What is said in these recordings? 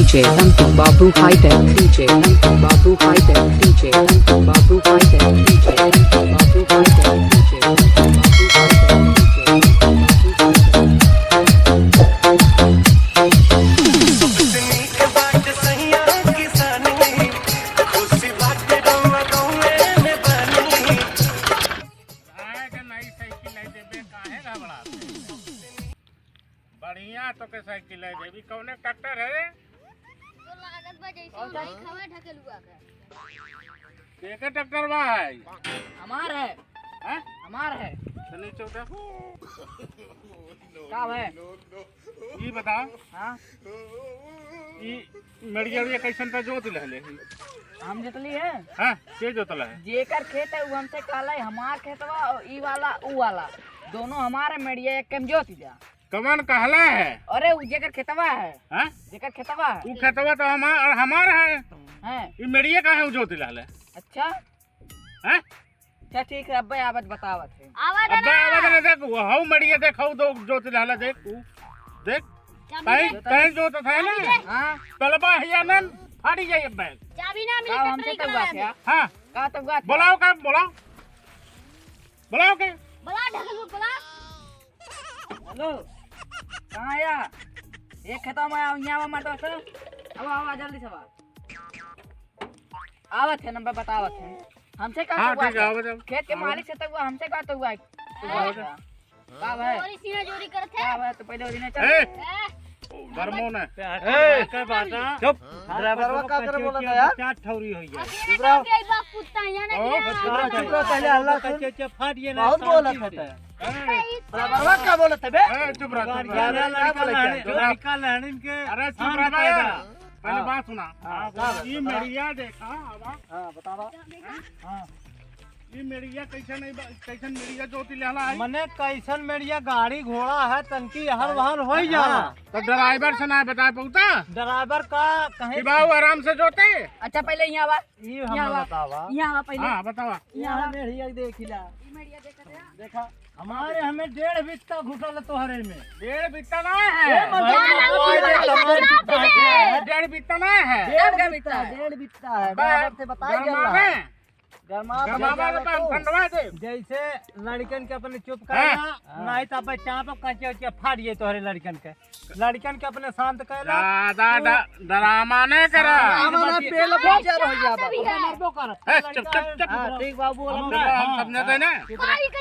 DJ Ankit Babu High Tech, DJ Ankit Babu High Tech, DJ Ankit Babu High Tech, DJ Ankit Babu High Tech, DJ Ankit Babu High Tech, DJ Ankit Babu High Tech. नीक बाट सैया किसानी, खुशी बाट रउआ गौए में बानी। आए के नई साइकिल लाई देबे, काहे घबरात? बढ़िया तो के साइकिल लाई देबी। कौने ट्रैक्टर है? तो लागत बा जैसे भाई खवा ढकेलुआ का। के ट्रैक्टर बा है? हमार है। हैं? हमार है। चली चौथा। का है? ई बता। हाँ। ई मेड़िया उड़िया कैसन ता जोत लहले? हम जोतली है। हां, के जोतल है? जेकर खेत है वो हमसे कहला है हमार खेतवा और ई वाला ऊ वाला दोनों हमारे मेड़िया एक कम जोत जा। कमन कहला है? अरे ऊ जेकर खेतवा है। हां, जेकर खेतवा है ऊ खेतवा तो हमार हमार है। हैं? ई मेड़िया काहे जोत लहले? अच्छा। हैं? अच्छा ठीक है, अब्बे आवत बतावत है। आवाज अब्बे आवत ना, देख हऊ मेड़िया देख, हऊ दो जोत लहला देख, ऊ देख कहीं कहीं जोत है ना। हां, तलबा हिया न फाड़ी जाई अब्बे। चाबी ना मिली का हमसे ट्रैक्टर तब बात है? हां, का तब बात? बुलाओ का, बुलाओ बुलाओ के बोला ढकेलुआ बोला। हेलो, कहाँ आया? एक खेतवा में आओ, यहाँ मत सर। अब आओ जल्दी से आवत है नंबर बतावत है हमसे का। हां ठीक है, आवत। खेत के मालिक से तक हुआ हमसे का तो हुआ का है? और इसी में चोरी करत है। का है? तो पहले ओरिने चल। ए गरमो ने ए का बात है? चुप। ड्राइवर का कर बोला था यार, चार ठौरी हो गया। चुप रहो के बाप कुत्ता यहाँ ना। चुप रहो, पहले हल्ला सुन। फाट ये ना बहुत बोला था ड्राइवर का बोला था बे। ए चुप रह, चुप रह। लड़का लहनिन के। अरे चुप रह यार, पहले बात सुना। ई मेड़िया देखा आवा। हां बतावा। हां, ई मेड़िया कैसन नहीं, कैसन मेड़िया जोती लेला है? मने कैसन मेड़िया गाड़ी घोड़ा है तनकी हर वहां हो ही जाला। तो ड्राइवर से ना बता पहुंचा? ड्राइवर का कहीं बाबू आराम से जोते। अच्छा पहले यहां आवा, ई हम बतावा। यहां आवा पहले। हां बतावा। यहां मेड़िया देखिला, ई मेड़िया देखत है। देखा हमारे हमें 1.5 बित्ता घुसल तोहरे में। 1.5 बित्ता ना है, 1.5 बित्ता ना है, 1.5 बित्ता है, 1.5 बित्ता है। ड्राइवर से बताई गया गरमा गरमा। जैसे लड़कन के अपने चुप करना नहीं तो अब चाप कच्चे उच्चे फाड़ ये तोहरे लड़कन के, लड़कन के अपने शांत करना। दादा डरामा नहीं करा, डरामा पेल बेचार हो जा मरबो कर। चुप चुप चुप। ठीक बाबू, हम समझते ना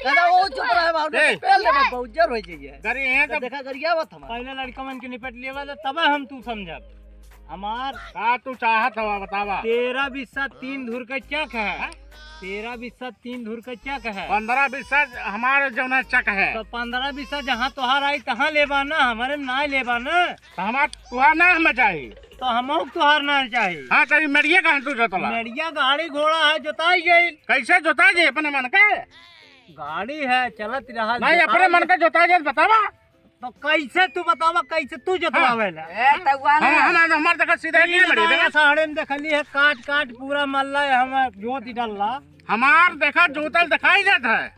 दादा वो चुप रहे बाबू, पेल ले बहुजर हो जाइए। गरी है तो देखा गरिया बात हम पहले लड़कन के निपट लिया तब हम तू समझब हमार का तू चाहत हवा बतावा। 13 बिस्सा 3 धुर के चक है, 13 बिस्सा 3 धुर के चक है। 15 बिस्सा हमारे जौना चक है। तो 15 बिस्सा जहाँ तोहार आई तहाँ लेबा ना, हमारे ना लेबा ना। तो हमार तुहार ना हमें चाहिए। तो हम तुहार ना चाहिए। हाँ तो मेड़िया कहाँ तू जोतला? मेड़िया गाड़ी घोड़ा है जोताई गई। कैसे जोता जी? अपने मन के गाड़ी है चलत रहा नहीं, अपने मन के जोता जी बतावा। तो कैसे तू बतावा, कैसे तू जोतवावेला? ए तउआ हां हम हमार देखा सीधा नहीं बड़ी देखा साढ़े में देखली है काट काट पूरा मल्ला है हम जोत डालला। हमार देखा जोतल दिखाई देता है।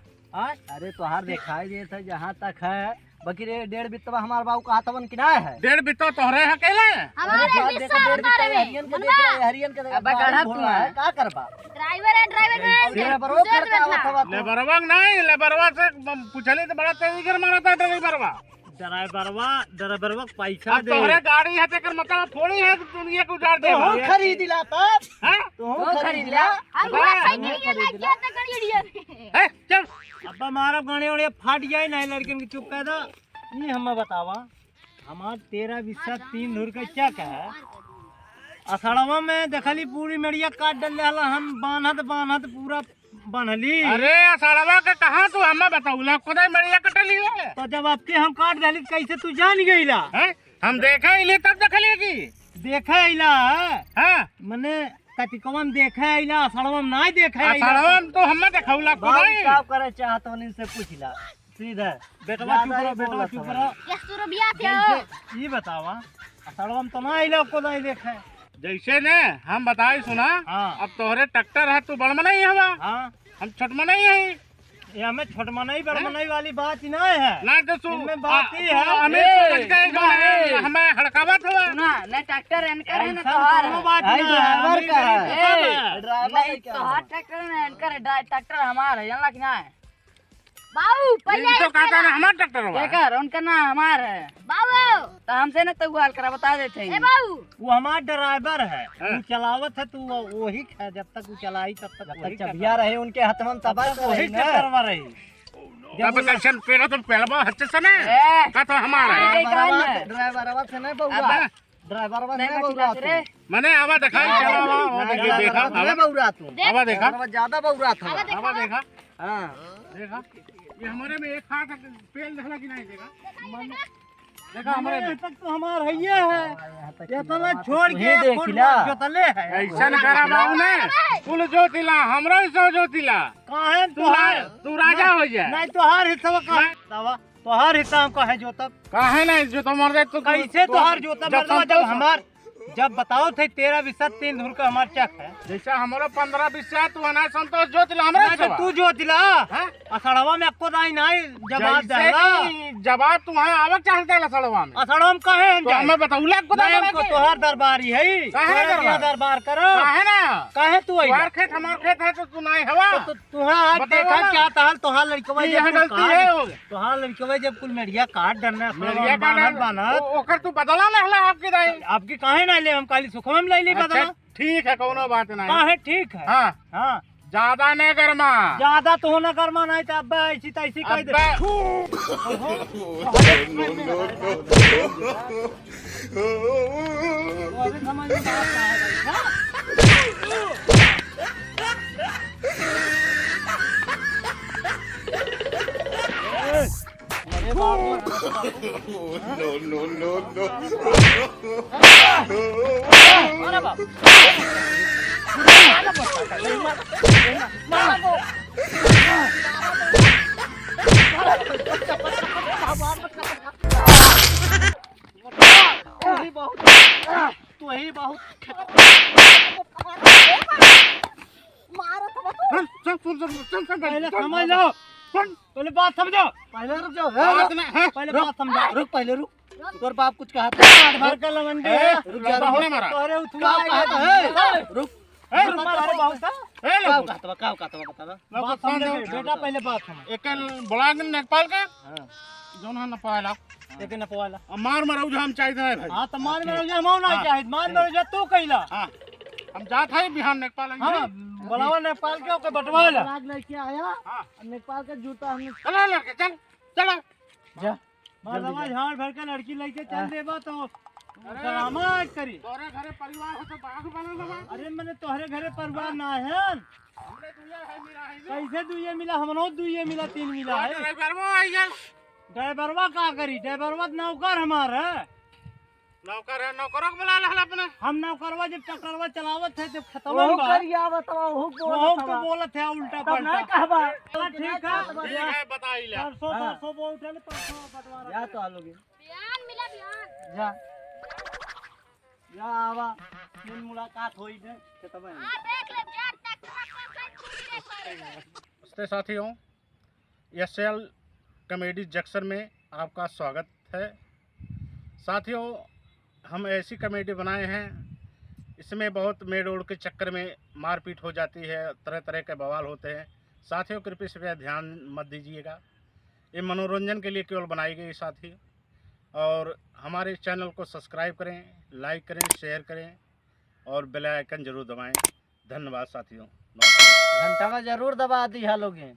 अरे तोहार दिखाई देता है जहां तक है, बाकी रे 1.5 बित्ता हमार बाबू का हाथवन किना है। 1.5 बित्ता तोहरे है केले? हमारे बिस्सा हमारे में हरियन के देख, हरियन के अब गढ़ा तू है का करबा? ड्राइवर है, ड्राइवर है। लेबरवा करता आवत हवा। लेबरवा नहीं, लेबरवा से पूछले तो बड़ा तेजी कर मारता ड्राइवरवा। ड्राइवरवा ड्राइवरवा पैसा दे। तोहरे गाड़ी है तेकर मतलब थोड़ी है दुनिया को उजाड़ दे। तो खरीद ला तब। हां तो खरीद ला। हम साइकिल के लाग गया त गाड़ी उड़िया। ए चल अब्बा मारा गाड़ी उड़िया फाट जाए नहीं लड़कन के चुप कर दा। ये हमें बतावा हमार 13 बिस्सा 3 धुर के चक है। अषाढ़वा में देखली पूरी मेड़िया काट डल हला, हम बान्हत बान्हत पूरा बान्हली। अरे अषाढ़वा के कहां तू हमें बताउला कोदाई मेड़िया कटली है? तो जब आपके हम काट डाली कैसे तू जान गईला? हैं हम देखे इले तब देखली की देखे आइला। हां मने कतिकवन देखे आइला, अषाढ़वा में ना देखे आइला। अषाढ़वा में तो हमें देखौला कोदाई। का करे चाहत हन इनसे पूछला सीधा। बेटवा चुप रहो, बेटवा चुप रहो। 100 रुपया थे। ये बतावा अषाढ़वा में तो ना आइला कोदाई देखे जैसे ने हम बताई सुना। हाँ। अब तोहरे ट्रैक्टर है, तू बड़ में नहीं हवा। हाँ। हम छोट में नहीं है। ये हमें छोटमनई बड़मनई वाली बात ही नहीं है। ना तो तू इनमें बात ही है। हमें समझ गए जो है, हमें हड़कावत हुआ। सुना ना, ट्रैक्टर एनकर है ना ऐसा तोहार कोनो है। बात आई नहीं है। ड्राइवर अमीर का है। गरीब सब है। ड्राइवर नहीं क्या तोहार ट्रैक्टर ना एनकर है, ट्रैक्टर हमार है, जानला कि ना है? बाबू पहले ये तो कहता ना हमार ट्रैक्टर हुआ। केकर उनका ना हमार है। बाबू तो हमसे ना तो ग्वाल करा बता देते ए हैं। बाबू वो हमारा ड्राइवर है, वो चलावत है, तू वही खा, जब तक वो चलाई तब तक वही चबिया रहे उनके हाथ में तब तबा तक वही चक्कर रही। तब कैसे पेड़ा तो पेड़वा अच्छे से ना ए, का तो हमारा है। ए, कौन है? ड्राइवरवा से नहीं बउरा, ड्राइवरवा से नहीं नहीं बची बउरा रे। मैंने आवा देखा चला आवा वो देखिए देखा तू, नहीं आवा बउरा तू, आवा देखा ड्राइवरवा ज्यादा बउरा था। आवा देखा हां देखा ये हमारे में एक हाथ पेल देखला कि नहीं देखा देखा हमारे में तक तो हमार है ये है, ये तो ना छोड़ के तुही देखिला। जोतले है। ऐसा न करा बाबू ने कुल जोतिला हमरा सो जोतिला काहे तू तोहार तू राजा हो जाए। नहीं तोहार हिस्सा का दावा, तोहार हिस्सा हम काहे जोतब? काहे नहीं जो तो मर जाए तो कैसे तोहार जोतब? जब मर्दवा, जब हमार जब बताओ थे 13 बिस्सा 3 धुर का हमार चक है, जैसा हमारा 15 बिस्सा तू अनाज संतोष जोतिला हमरा ना तो तू जोतिला असड़वा में अक्को दाई नहीं जवाब देला। जवाब तू वहाँ आवक चाहते ला सड़वा में। असड़वा में काहे हम तो जाए? हमें बताऊला को नहीं, हमको तोहार दरबारी है, काहे तोहरा दरबार? दरबार करो। काहे ना काहे तू आई? तुम्हार खेत हमार खेत है तो तू नहीं हवा। तो तुहा आज बताओ देखा ना। क्या ताल तोहार लड़कवा ये जब कुल गलती काट- है हो। तोहार लड़कवा जब कुल मेड़िया काट डरना मेरिया का बानत ओकर तू बदला लेहला आपकी दाई। आपकी काहे ना ले, हम काली सुखम में ले ली बदला। अच्छा ठीक है कोनो बात नहीं। काहे ठीक है। हाँ हाँ ज्यादा नहीं गरमा ज्यादा तो होना गरमा नहीं तो अब्बा ऐसी तैसी कह दे। अब्बा तो अभी समझ में बात ना है भाई, हाँ? अरे बाप तू ही बहुत सुन सुन सुन सुन सुन पहले समझ लो, पहले बात समझो, पहले रुक जाओ, बात नहीं है। पहले बात समझो। रुक पहले रुक, तोर बाप कुछ कहा था। भर का लवंडे ए, है। रुक जा, लंबा होने मारा। तोहरे उठवा का कहा था है? रुक ए, रुक मारा बहुत था। ए, का लोग कहा था, का कहा था बता। बात समझ बेटा, पहले बात समझ। एक बड़ा दिन नेपाल के जोन है नपाला एक नपवाला मार मरऊ जो हम चाहिए नहीं भाई। हां तो मार मरऊ हम ना चाहिए, मार मरऊ तू कइला। हां हम जात है बिहार नेपाल। हां बोलावा नेपाल के ओके बटवाला राज लेके आया। हां नेपाल का जूता हमने। चल लड़के चल चल जा मार झाड़ भर के लड़की लेके चल देबा तो ड्रामा करी। तोरे घरे परिवार हो तो बाघ बनल बा। अरे मैंने तोहरे घरे परिवार ना है। हमरे दुइया है मेरा है। कैसे दुइये मिला? हमनो दुइये मिला, तीन मिला है। ड्राइवरवा आई गया। ड्राइवरवा का करी? ड्राइवरवा नौकर हमार है। नौकर है, नौकरों के बुला लहल अपने। हम नौकरवा जब ट्रैक्टरवा चलावत है जब खतवा ओहो बा करियावत बा, ओहो ओहो तो बोलत है उल्टा तब ना पलटा। कहबा। ठीक है ठीक है बताई ले। 400 400 वो उठल 500 बंटवारा। जा तो आलोगे बिहान मिला बिहान। जा जा आवा फिर मुलाकात होई ने खेतवा में। हां देख ले जा ट्रैक्टर का पूरी देख ले। नमस्ते साथियों, एसएल कॉमेडी जंक्शन में आपका स्वागत है। साथियों, हम ऐसी कॉमेडी बनाए हैं, इसमें बहुत मेड़ ओड़ के चक्कर में मारपीट हो जाती है, तरह तरह के बवाल होते हैं। साथियों कृपया इस पर ध्यान मत दीजिएगा, ये मनोरंजन के लिए केवल बनाई गई साथी। और हमारे चैनल को सब्सक्राइब करें, लाइक करें, शेयर करें और बेल आइकन ज़रूर दबाएं। धन्यवाद साथियों। नमस्कार। घंटावा जरूर दबा दी लोगे।